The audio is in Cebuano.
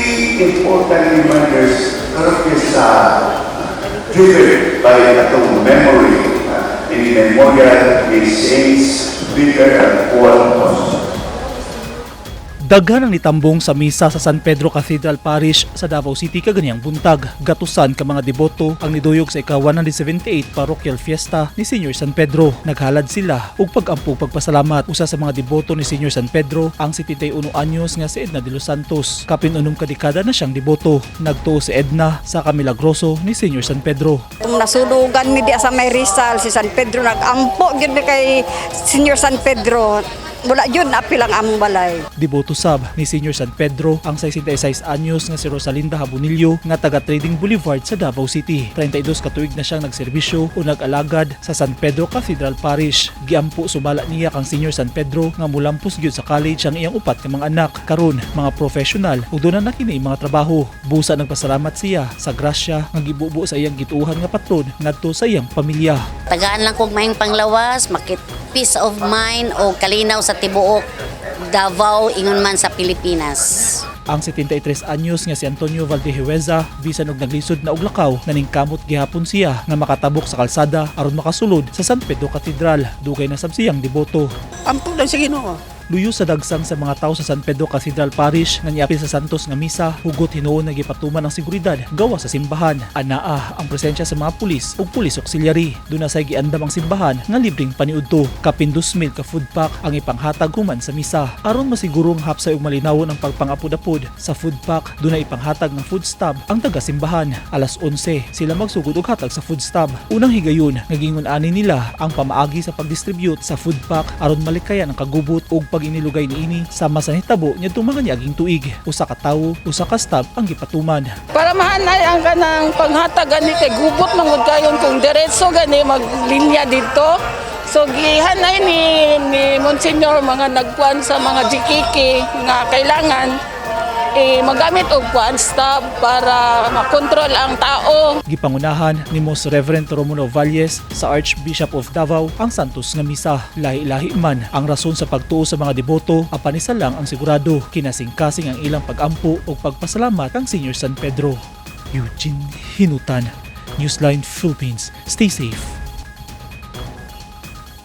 Three important reminders karon sa driven by atong memory in memorial ni Saints Peter and Paul Apostles. Daghan ang nitambong sa misa sa San Pedro Cathedral Parish sa Davao City kaganiyang buntag. Gatusan ka mga deboto ang niduyog sa ika-178 Parochial Fiesta ni Senior San Pedro. Naghalad sila og pag-ampo, pagpasalamat. Usa sa mga deboto ni Senior San Pedro ang 71 anyos nga si Edna de los Santos. Kapin 6 ka dekada na siyang deboto. Nagtuo si Edna sa kamilagroso ni Senior San Pedro. Kung nasunugan mi diya sa may Rizal, si San Pedro, nag-ampo gyud mi kay Senior San Pedro. Wala yun, apil ang among balay. Deboto sab ni Senior San Pedro ang 66 anyos nga si Rosalinda Habonillo nga taga Trading Boulevard sa Davao City. 32 ka tuig na siyang nagserbisyo o nag-alagad sa San Pedro Cathedral Parish. Giampo sumala niya kang Senior San Pedro nga mulampos gyud sa college ang iyang upat ka mga anak. Karon mga professional ug duna na kini mga trabaho. Busa nagpasalamat siya sa grasya nga gibubo sa iyang gituohan nga patron ngadto sa iyang pamilya. Tagaan lang kog maayong panglawas, makit peace of mind o kalinaw sa tibuok Davao ingon man sa Pilipinas. Ang 73 anyos nga si Antonio Valdehueza, bisan og naglisod na og lakaw, naningkamot gihapon siya nga makatabok sa kalsada aron makasulod sa San Pedro Cathedral. Dugay na sab siyang deboto. Ampo lang sa Ginoo. Luyo sa dagsang sa mga tao sa San Pedro Cathedral Parish nga niapil sa Santos nga misa, hugot hinuon nga gipatuman ang seguridad gawa sa simbahan. Anaa ang presensya sa mga pulis ug pulis auxiliary. Duna say giandam ang simbahan nga libreng paniudto. Kapin 2,000 ka food pack ang ipanghatag human sa misa. Aron masigurong hapsay ug malinawon ang pagpangapud-apod sa food pack, duna ipanghatag ng food stub ang taga simbahan. Alas 11 sila magsugod og hatag sa food stub. Unang higayon nga giingon ani nila ang pamaagi sa pagdistribute sa food pack aron malikayan ang kagubot ug paginilugay niini sama sa nitabo niadtong mga niaging tuig. Usa ka tawo, usa ka stub ang gipatuman. Para mahanay ang kanang panghatag gani kay gubot man gud kayon kung diretso gani maglinya dito. So gihanay ni Monsignor mga nagkuan sa mga GKK nga kailangan eh, magamit og kuan stub para makontrol ang tao. Gipangunahan ni Most Reverend Romulo Valles sa Archbishop of Davao ang Santos nga misa. Lahi-lahi man ang rason sa pagtuo sa mga deboto, apan isa lang ang sigurado, kinasingkasing ang ilang pagampo ug pagpasalamat kang Senior San Pedro. Eugene Hinutan, Newsline Philippines. Stay safe.